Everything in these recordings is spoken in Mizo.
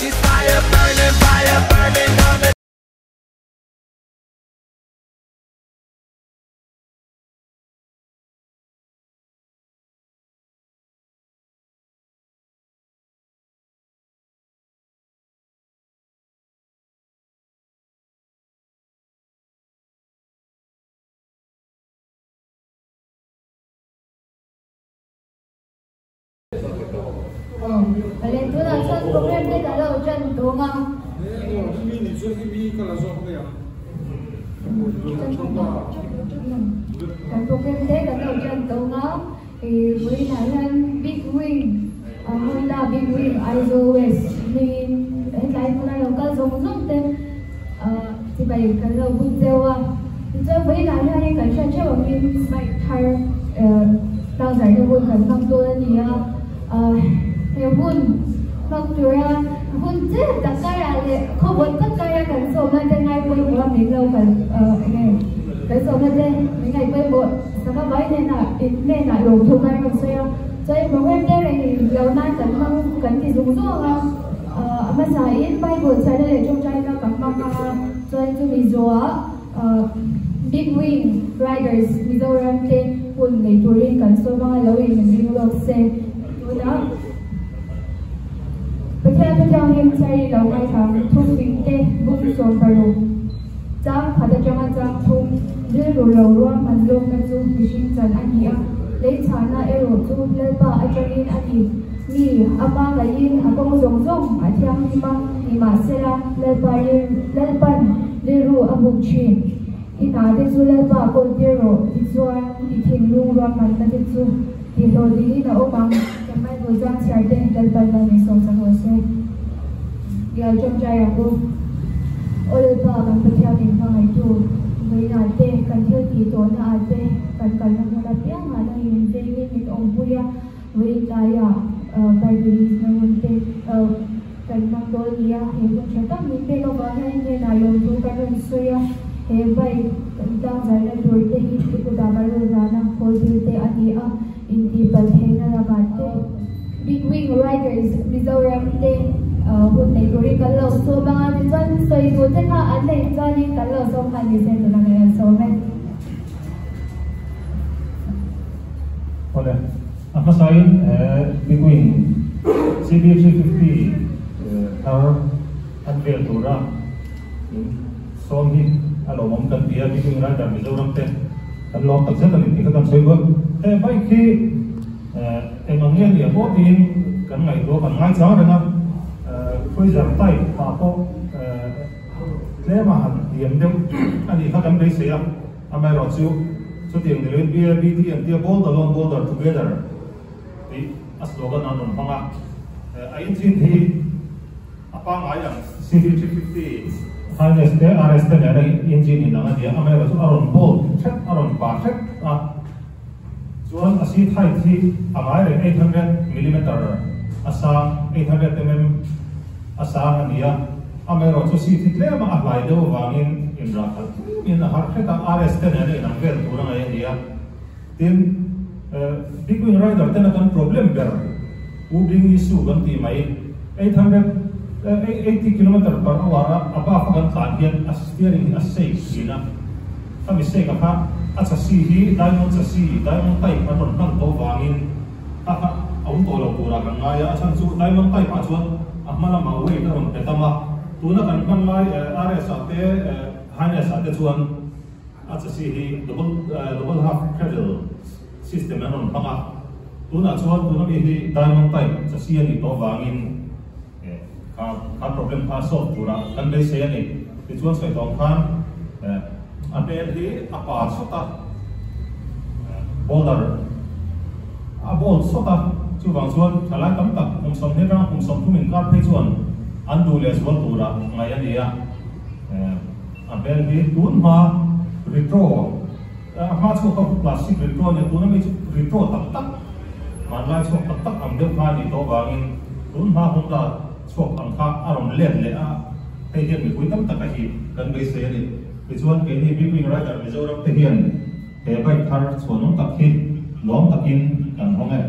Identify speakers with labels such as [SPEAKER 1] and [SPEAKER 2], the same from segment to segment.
[SPEAKER 1] She's fire burning, fire burning on the
[SPEAKER 2] Awle tunah chuan program te kan lo tan dawn a. Kan program te kan lo tan dawn a. Vawiinah hian Big Wing Honda Big Wing Aizawl West hmingin hetlai hmuna lo kal zawng zawng te chibai kan lo buk deuh a. Tichuan vawiinah hianin kan hriat theuh angin bike thar tlangzarhna hun kan hmang dawn a ni a. He hun hmang tura hun chiah tak karah leh khawvawt tak karah kan sawmna te ngai pawimawh a min lo kal enge kan sawmna te min ngaih pawimawh sangha vai hnenah in hnenah lawmthu kan rawn sawi a. Chuan program te reng lo nan kan hmang kan ti zung zung a, a hmasain Bible chhiarna leh tawngtaina kan hmang a, chuan chumi zawhah Big Wing Riders Mizoram te hun nei turin kan sawm anga lo in ring lawk se. Tunah Pathian Thuthianghlim chhiar i lo ngaithla ang thufing te bum 16 chang khat atanga chang thum rilru lo ruahman lawkna chu mihring chan a ni a, lei chhahna erawh chu Lalpa atangin a ni. Mi a hmangaihin a kawng zawng zawng a thianghlim a, nimahsela Lalpa Lalpan rilru a buk thin. I hna te chu Lalpa a kawl tir rawh, tichuan i thinlung ruahmanna te chu tihhlawh dingin a awm ang. Kan Bible chuan chhiar te Lalpan lo nei sawm sak rawh se. Bial tawngtai ang u. Aw Lalpa, kan Pathian min hmangaihtu, vawiinah te, kan thil tih tawhna ah te, kan kalna hmun apiangah nangin min vengin min awmpui a, vawiin tlaiah Bible is na hun te kan hmang dawn nia, he hun tha tak min pek avang hian hnenah lawmthu kan rawn sawi a, he bike kan tlangzarhna tur te hi i kutah kan rawn hlana khawl thil te a ni a, intihpalh theihna lakah te. Big Wing Riders Mizoram te hun nei turin kan lo sawm ang a, tichuan sawi duh te kha an neih chuanin kan lo sawm kha ni se tuna kan rawn sawm e.
[SPEAKER 3] Awle, a hmasain Big Wing CB350 thar an vel tura in sawm hi a lawmawm kan ti a, Big Wing Rider Mizoram te kan lawm tak zet a ni tih kha kan sawi duh a. He bike hi eng ang nge nia pawh tiin kan ngaihtuah kan ngaichang reng a, cruiser type ah pawh tlem a han hniam deuh a nih kha kan beisei a. Amaherawh chu, chutiang ni loin BABT an tia Bold Alone Bolder Together tih a slogan an rawn hmang a. A engine hi a pangngai ang CV350 Highness te RS te nena engine in ang a nia. Amaherawh chu a rawn bold hret, a rawn pa hret a. Chuan a seat height hi a ngai reng 800 millimeter a sang, 800 mm a sang a ni a. Amaherawh chu seat hi tlema a hlai deuh avangin inrah khalh tlemin a har hret a, RS te nena inang vel tur a ngaih a ni a. Tin, Big Wing Rider tena kan problem ber Ubing issue kan tih mai, 880 kilometer per hour a above a kan tlan hian a steering hi a shake thin a. Khami shake a kha a chassis hi diamond chassis, diamond type an rawn hman tawh vangin a kha a awm tawh lo turah kan ngai a, a chhan chu diamond type ah chuan a hma lamah weight a rawn pe tam a, tuna kan hman lai RS ah te Highness ah te chuan a chassis hi double double half cradle system an rawn hmang a, tunah chuan tuna mi hi diamond type chassis a nih tawh vangin kha kha problem kha solve turah kan beisei a ni. Tichuan sawi tawng khan a hmel hi a pa chawt a, bowler a bowl chawt a, chuvang chuan thalai tam tak kum 20 atanga kum 30 inkar phei chuan an duh leh zual tura ngaih a ni a. A hmel hi tun hma retro, a hma chhuak kha plastic retro a nia, tuna mi chu retro tak tak, hmanlai chhuak tak tak ang deuh kha a nih tawh avangin tun hma Honda Chhuak ang kha a rawn let leh a, hei hian mipui tam tak a hip kan beisei a ni. Tichuan keini Big Wing Rider Mizoram te hian he bike thar chhuanawm tak hi lawm takin kan hawng e.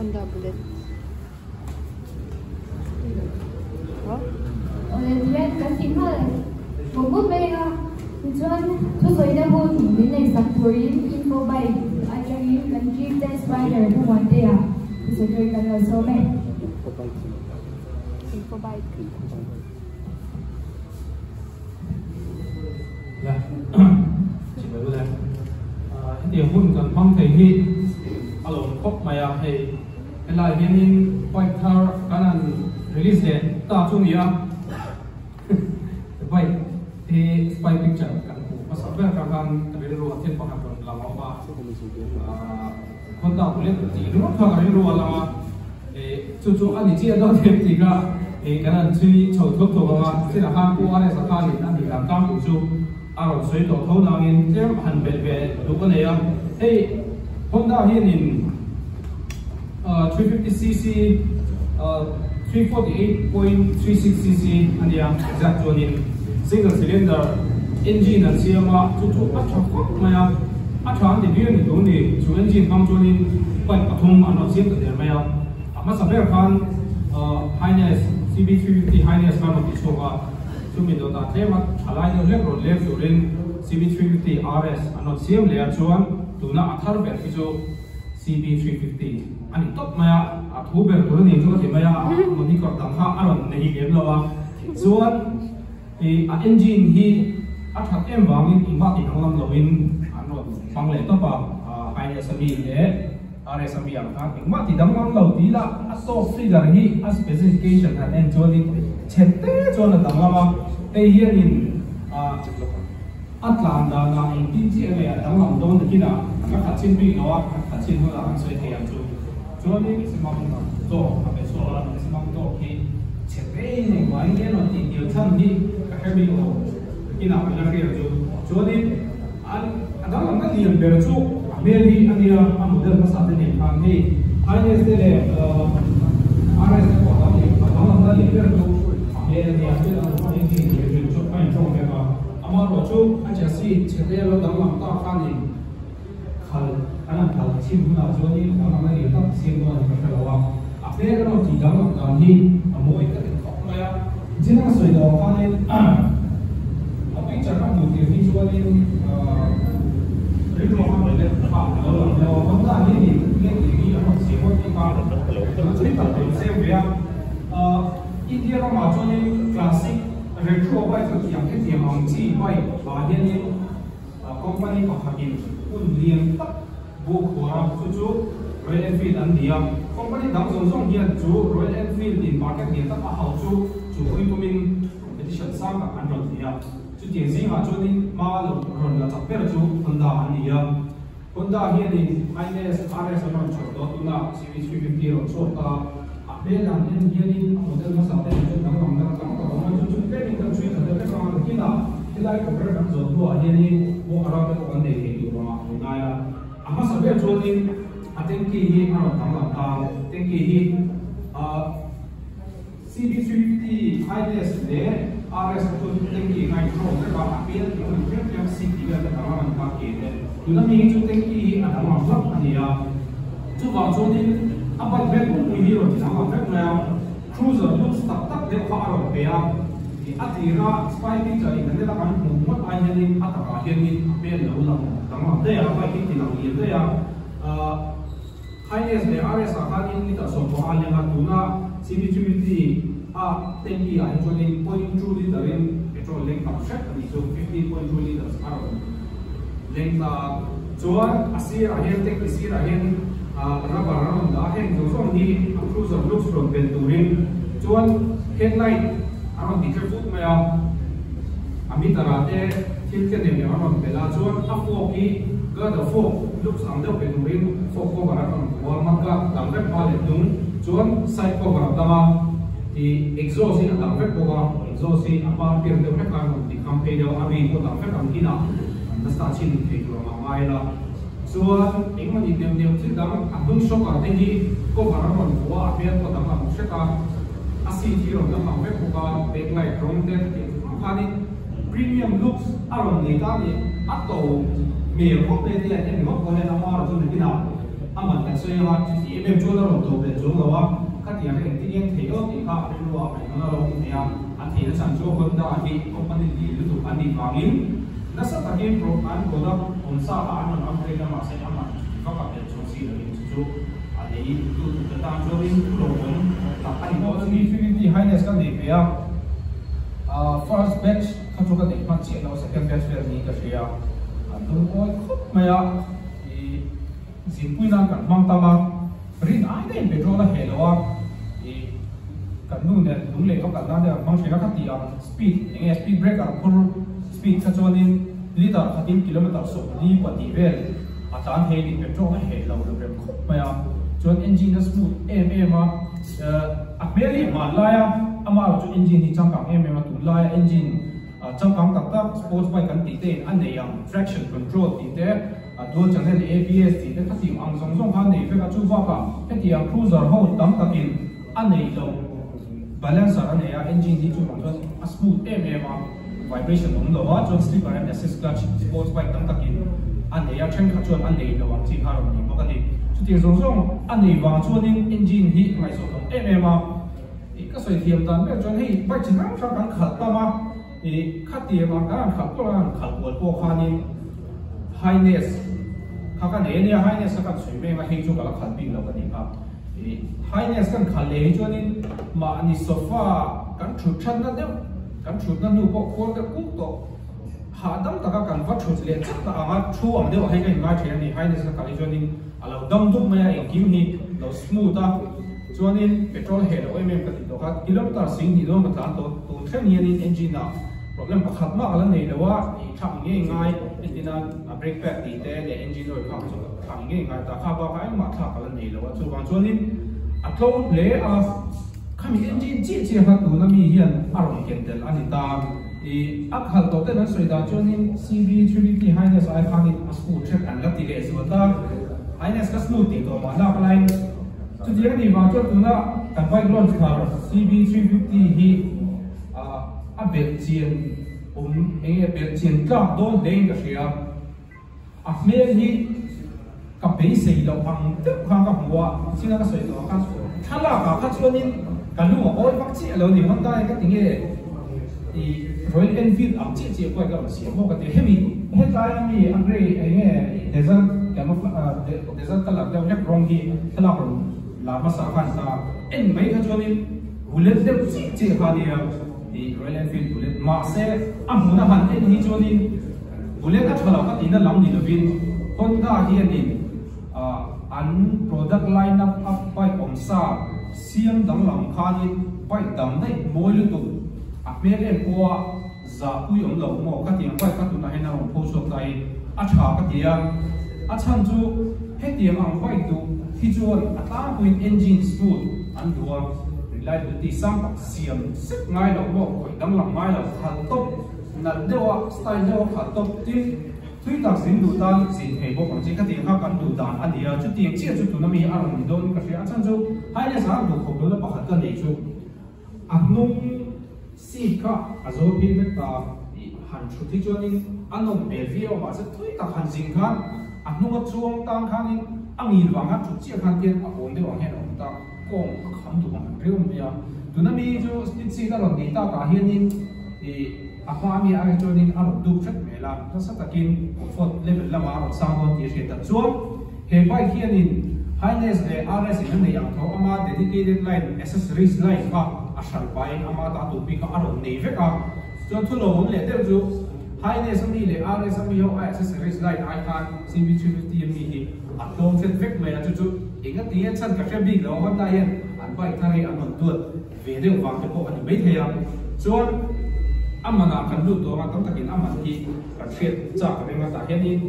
[SPEAKER 4] Honda Bullet.
[SPEAKER 2] Awle tihian kan ti nghal mawp mawp mai a, tichuan thusawina hun min neihsak turin Info Bike atangin kan Chief Test Rider Pu Muantea thusawi turin kan lo sawm e.
[SPEAKER 4] Info Bike.
[SPEAKER 5] Le chibai ule hetiang hun kan hmang thei hi a lawm khawp mai a hei helai hianin bike thar kan han release leh ta chu ni a bike hi spy picture kan hmuh hmasa ber kha khan rilru a thil pakhat rawn lang awm a Honda bullet tih ringawt kha ka rilru a lang a chu chu a ni chiah dawn em tih kha kan han chhui chho thuak thuak ang a chinah khan Pu RS a khanin a nih dan tlangpui chu a rawn sawi tawh tho nangin tlem han belh ve duh a nei a hei Honda hianin 350cc 348.36cc a nia exact chuanin single cylinder engine an siam a chu chu a tha khawp mai a a tha an ti viau ni tur ni chu engine hmang chuanin pipe pathum an rawn siam ta der mai a a hmasa ber khan Highness CB350 Highness khan rawn ti chhuak a chumi dawtah tlem a tha lai deuh hlek rawn leng turin CB350 RS an rawn siam leh a chuan tuna a thar ber hi chu CB350 a ni tawp mai a, a thu ber tur a ni chu ka ti mai a, monitor dang kha a rawn nei lem lo a, chuan ih a engine hi a that em vangin engmah tih danglam loin an rawn hmang leh tawp a, Highness a mi leh RS a mi ang khan engmah tih danglam lo tih lah a top figure hi a specification han en chuanin chhe te chuan a danglam a, hei hianin ah. A tlan danah engtin chiah nge a danglam dawn nakinah ka khat chin bik lo a, ka khat chin hunah kan sawi thei ang chu. Chuanin Simang tawk a pe chhuak a, Simang tawk hi chhe pei nei mai nge rawn tih hnial chhan hi ka hre bik lo, nakinah kan la hria chu. Chuanin an a danglamna lian ber chu a hmel hi a nia, a model hmasa te nen khan hei IS te leh RS te pawh a dang a danglamna lian ber chu a hmel a nia, thil dang engine hrim chu a intawng vek a. Amaherawh chu a chassis chhe te lo danglam tak khanin khal an han phal chhin hunah chuanin danglam a nih tak siam dawn a ni ka hre lo a, a hmel erawh tih danglam dan hi a mawi ka ti khawp mai a. Nichin a sawi dawh khanin a picture ka hmuh tir hi chuanin rilru a hmel leh kha a lo lang deuh a, Honda hianin nge tih hi a rawn siam ngawt bik a, tuna thui tak a insiam ve a, India ramah chuanin classic Retro bike a thiam hetiang ang chi bike ah hianin company pakhatin hun lian tak buk huar a, chu chu Royal Enfield an ni a. Company dang zawng zawng hian chu Royal Enfield in market lian tak a hauh chu chu pui tumin competition sang tak an rawn nei a. Chutiang zingah chuanin hma lo rawn la chak ber chu Honda an ni a. Honda hianin IS, RS an rawn chhuah tawh a, tunah CB350 a rawn chhuak ta a, a hmel dan en hianin a model hmasa te nen chuan danglam dang tam tak a awm a, chu chu tlemin kan chhui tha deuh vek ang a, nakinah helai programme kan zawh hnuah hianin walk around te pawh kan nei thei tur ang a ni ngai a. A hmasa ber chuanin a tanky hi a rawn danglam ta, tanky hi ah. CB350 IS leh RS te chu tanky kha in hrawk vek a, a pial tih hman hriam hriam seat tih vel te danglam an kha ke te. Tuna mi hi chu tanky hi a danglam hlauh a ni a, chuvang chuanin a bike vel pumpui hi rawn ti danglam vek mai a, cruiser looks tak tak deuh kha a rawn pe a, ih a tira spy picture in a nela kan hmuh ngawt ai hianin a takah hianin a hmel lo lang danglam daih a, bike hi ti lang lian daih a, ah. IS leh RS ah khanin liter 15 a leng a, tuna CB350 a tanky ah hi chuanin 0.2 liter in petrol leng tam hret a nih chu, 15.2 liters a rawn leng ta a. Chuan a sirah hian tanky sirah hian rubber a rawn dah a, heng zawng zawng hi a cruiser looks rawn pen turin chuan headlight a rawn ti tle fut mai a, a meter ah te thil tle nem nem a rawn pel a, chuan a fork hi girder fork looks ang deuh pe turin fork cover a rawn vuah a, mudguard a dang vek hma leh hnung chuan side cover a dang a, ih exhaust hi a dang vek bawk a, exhaust hi a par pir deuh hlek a rawn ti kham phei deuh a, a ri pawh dang vek ang kinah nasa chhin thei tur ang a ngai la, chuan engmahni neuh neuh thil dang a hnung shocker te hi cover a rawn vuah a, a hmel pawh dang ang hrek a. A seat hi rawn la hmang vek bawk a, backlight rawng te khatiang chu hmang khanin premium looks a rawn nei ta a ni. A to hmel khawp mai te an en ringawt pawh hian a mar chu nakinah A man kan sawi anga chuti em em chuan a rawn to belh chuang lo a, khatiang kha engtin nge an theih aw tih kha rilru ah ngaihnawn a lo awm thei a, an theihna chhan chu Honda hi company lian lutuk an nih vangin nasa takin an product awm sa kha an rawn upgrade a mahse a man chuti vak a belh chuang si lovin chu chu a lei tu tute tan chuanin thu lo awm tak a ni bawk a ni.
[SPEAKER 4] 350 Highness ka nei ve a, first batch kha chu ka neih hman chiah lo, second batch vel niin ka hria, an lungawi khawp mai a. I zinpui nan kan hmang tam a, rin ai daih petrol a heh lo a, i kan nu nen lung leh va kal nan te kan hmang thin a, kha tih ang speed eng nge speed breaker phur speed kha chuanin liter khatin kilometer 42 vel a tlan thei a ni, petrol a heh lo rem khawp mai a, chuan engine a smooth em em a, a hmel hi hmanlai a, amaherawhchu engine hi changkang em em a, tunlaia engine Changkang tak tak sports bike kan tih te in a nei ang, traction control tih te, dual channel ABS tih te khatih ang zawng zawng kha a nei vek a, chu bakah hetiang cruiser ho tam takin a nei lo, balancer a nei a, engine hi chuvang chuan a smooth em em a, vibration awm lo a, chuan slipper and assist clutch sports bike tam takin a nei a, thenkhat chuan a nei lo ang chi kha a rawn nei bawk a ni. Chutiang zawng zawng a nei vang chuanin engine hi ngaihzawh awm em em a. Ih ka sawi thiam dan ber chuan hei bike chi hrang hrang kan khalh tam a, ih khatiang ang kan han khalh kual a, han khalh kual pawh khanin Highness kha ka nei a nia, Highness kha kan sawi mek a, hei chu ka la khalh bik lo ka tih kha. Ih Highness kan khalh leh hi chuanin mahni sofa kan thut thatna deuh, kan thutna hnu pawh khuar deuh kuk tawh, hahdam taka kan va thut leh chat na anga thu ang deuh ah hei ka inngai thin a ni, Highness ka khalh hi chuanin a lo dam dup mai a, engkim hi lo smooth a. Chuanin petrol heh loh em em ka tih tawh kha, kilometer 2000 dawn ka tlan tawh, tun thleng hianin engine ah problem pakhat mah ka la nei lo a, ih thlak ngei ngai entina a brake pad tih te leh engine oil phak chu thlak ngei ngai ta kha bakah engmah thlak ka la nei lo a, chuvang chuanin a tlo hle a, khami engine chiah chiah kha tuna mi hian a rawn ken tel a ni ta, ih a khalh tawh ten an sawi dan chuanin CV 350 Highness ai khanin a smooth hrep an la ti leh zual ta, Highness ka smooth tih tawh mah lak laiin. Chutiang a nih vang chuan tuna kan bike launch thar CB350 hi a belh chian awm eng nge belh chian tlak dawn hle in ka hria. A hmel hi ka beisei loh ang deuh khan ka hmu a, china ka sawi tawh ang khan thlalak ah kha chuanin ka lung a awi vak chiah lo ni. Honda hi ka ti nge i Royal Enfield ang chiah chiah bike a rawn siam maw ka ti a, hemi hetlai ami a grey eng nge desert camouflage Desert colour deuh hlek rawng hi thlalak rawn la hmasa khan ta en mai kha chuanin bullet deuh chiah chiah kha nia tih Royal Enfield bullet mahse a hmun a han en hi chuanin bullet a tha lo ka tihna lam ni lovin Honda hianin ah an product line up a bike awm sa siam danglam khanin bike dang daih mawi lutuk a hmel em pawha Zahpui awm lo maw ka tiang bike ka tunah hian a rawn pho chhuak ta i a tha ka ti a, a chhan chu hetiang ang bike duh hi chuan a tlangpuiin engine smooth an duh a, reliability sang tak siam sek ngai lo maw khawih danglam ngai lo khalh tawp nalh deuh a style deuh a khalh tawp tin thui tak zin duh tan zin thei bawk ang chi ka tiang kha kan duh dan a ni a, chutiang chiah chu tuna mi a rawn ni dawn ka hria a chhan chu Highness ah duh khawp lohna pakhat ka nei chu a hnung Seat kha a zawl phei vek ta tih han thut hi chuanin a nawm hmel viau a, mahse thui tak han zin khan a hnunga chuang tan khanin a ngil vang khan thut chiah khan tian a awn deuh ang hian a awm ta, kawng a kham duh ang han riau mai a. Tuna mi chu split seat a rawn nih takah hianin ih a hma ami ai chuanin a rawn duk hret hmel a, nasa takin comfort level lamah a rawn sang dawn tih a hriat tak chuan he bike hianin Highness leh RS in a nei ang tho ama dedicated line accessories line kha a hran pahin ama ta tur bik kha a rawn nei vek a, chuan thu lo awm leh deuh chu Highness ami leh RS ami ho a accessories line ai khan CB350 ami hi a tlawm hret vek mai a, chu chu enga tinge chhan ka hre bik lo a, Honda hian an bike thar hi an rawn duat ve deuh vang te pawh a ni maithei a, chuan a manah kan lut tawh anga tam takin a man hi kan hriat chak reng a, tah hianin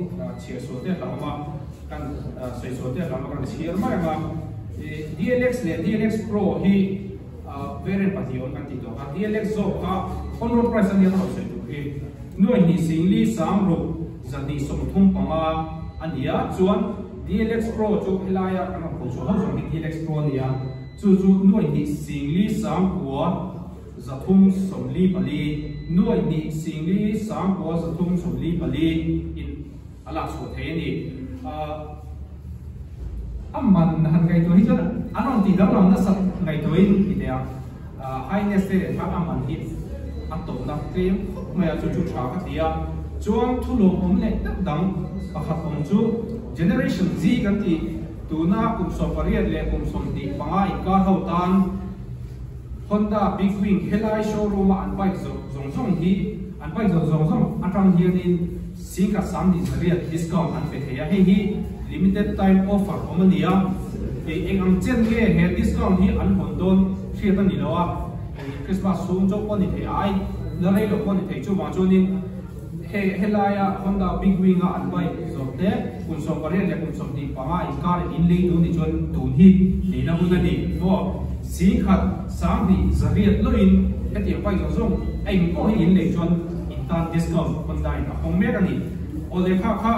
[SPEAKER 4] chhiar sual te a hlauhawm a. Kan sawi sual te lam a kan chhiar mai ang a, DLX leh DLX Pro hi variant pahnih awm kan tih tawh kha, DLX zawk kha on road price ania ka rawn sawi tur hi nuai hnih singli sang ruk 235 a ni a, chuan DLX Pro chu helaia kan rawn pho chhuah ho zawng hi DLX Pro a ni a, chu chu nuai hnih singli sang kua 344, nuai hnih singli sang kua 344 in. A lak chhuah thei a ni. A man han ngaihtuah hi chuan an rawn tih danglam nasat ngaihtuahin ti teh a, Highness te leh khan a man hi a tawhna tlem khawp mai a, chu chu tha ka ti a. Chuan thu lawmawm leh deuh dang pakhat awm chu Generation Z kan tih tuna kum 18 leh kum 25 inkar ho tan Honda Big Wing helai showroom a an bike zawrh zawng zawng hi an bike zawrh zawng zawng atang hianin Singkhat 28 discount an pe thei a, hei hi limited time offer awm a ni a, hei eng ang chen nge he discount hi an hawn dawn hriat a ni lo a, hei Christmas chhung chauh pawh a ni thei a, ai la rei lo pawh a ni thei, chuvang chuanin he helaia Honda Big Wing a an bike zawrh te kum 18 leh kum 25 inkarin in lei tur ni chuan tun hi leina hun a ni maw? Singkhat 28 loin hetiang bike zawng zawng a engpawh hi in lei chuan In tan discount Honda in a hawng mek a ni. Aw lehkha kha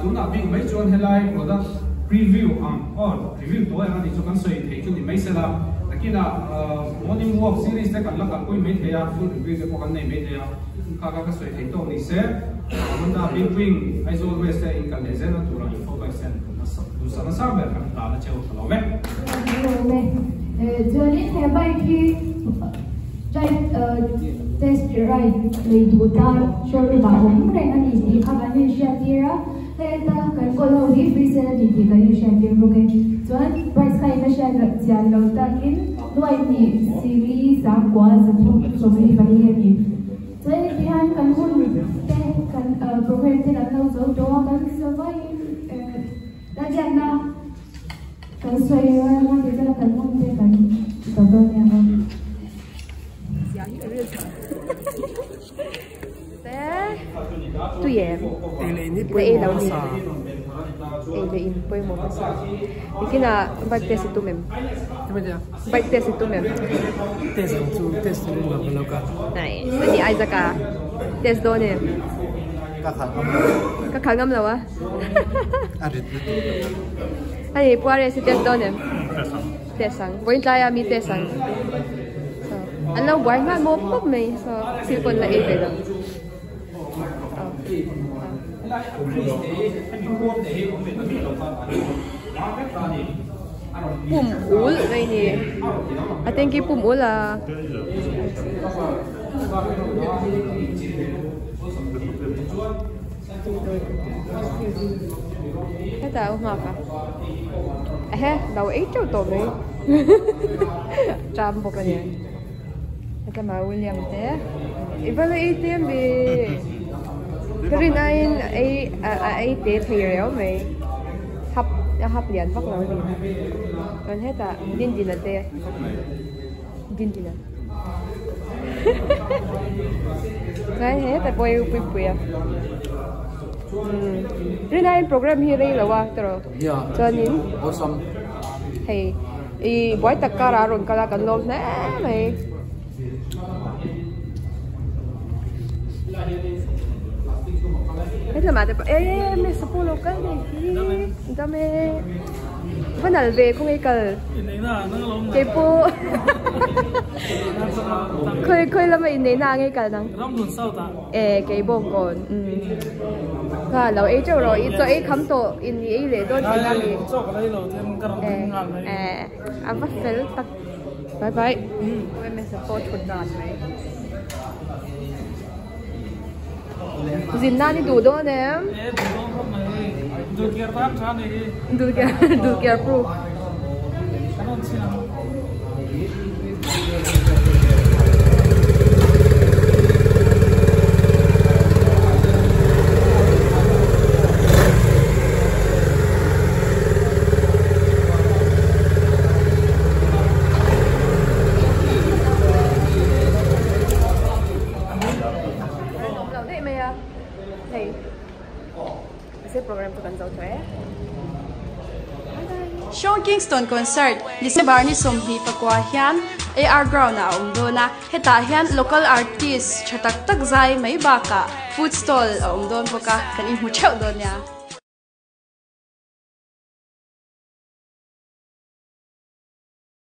[SPEAKER 4] tunah bik mai chuan helai product preview ang aw review tuai ang a nih chu kan sawi thei chu ni mai sela. Nakinah morning walk series te kan la kalpui mai thei a, full review te pawh kan nei mai thei a, kha kha ka sawi thei tawk ni se. Honda Big Wing Aizawl West te in kal leh zel na turah info bike sen duhsak nasa ber kan hlan a cheu tha lo mek.
[SPEAKER 2] Chuanin he bike hi Drive test ride lei duh tan showroom ah awm reng a ni tih kha kan inhriattir a, heta kan kawl ho hi free sale a ni tih kan inhriattir bawk e. Chuan price kha in a hriat loh chian lo takin nuai hnih sili sangkua 374 a ni. Chuan heti hian kan hun te kan program te kan lo zo tawh a, kan zavaiin la biakna Kan sawi rual a ti chuan kan hmun te kan ti tawp dawn nia aw.
[SPEAKER 6] Tui em? Ei lo ni. Ei leh in pawimawh hmasa. Nikinah bike test i tum em? Bike test i tum em?
[SPEAKER 7] Test ang chu test chu rin lo lo ka.
[SPEAKER 6] Nice. Ani Isaac a test dawn em?
[SPEAKER 7] Ka khal ngam lo.
[SPEAKER 6] Ka khal ngam lo a.
[SPEAKER 7] A rit lutuk.
[SPEAKER 6] Ani puare si test dawn em?
[SPEAKER 3] Test ang.
[SPEAKER 6] Test ang. Vawiin tlaia mi test ang. So, an lo buai nghal mawp mawp mai. So, thil pawn la ei ve lo. Pum ul mai ni. A tengki pum ul a. Hetah a nghak a ehe lo ei teuh tawh mai ṭam bawk a ni hetlama William te i va la ei tlem ve ka rin aiin ei a ei te thei riau mai hap a hap lian vak lo a ni chuan hetah Dindina te. Dindina Chuan he ta pawh hi pui pui a Rin aiin program hi rei lo a tiraw chuanin hei i buai tak karah a rawn kal a kan lawm hle mai. Hetlama te pawh e mesa pawh lo kal nei hi dam e. Va nal ve khaw ngei kal. Kei pawh khawi khawi lama inneihna ah ngei kal nang. E kei bawk kawn. Kha lo ei teuh rawh i chaw ei kham tawh in i ei leh dawn thin a mi. E e a va fel tak. Bye bye. Msa pawh thut dan mai. Zin nan i duh dawn em?
[SPEAKER 7] E duh dawn khawp mai hei. Dulkiar tan tha ni hi.
[SPEAKER 6] Dulkiar dulkiar proof.
[SPEAKER 7] Kan rawn chhin ang.
[SPEAKER 6] An awm lo daih mai a hei se program chu kan zo tawh e bye bye.
[SPEAKER 8] Sean Kingston concert December ni 24 hian AR Ground ah a awm dawn a, hetah hian local artist tha tak tak zai mai bakah food stall a awm dawn bawk a, kan inhmu theuh dawn nia.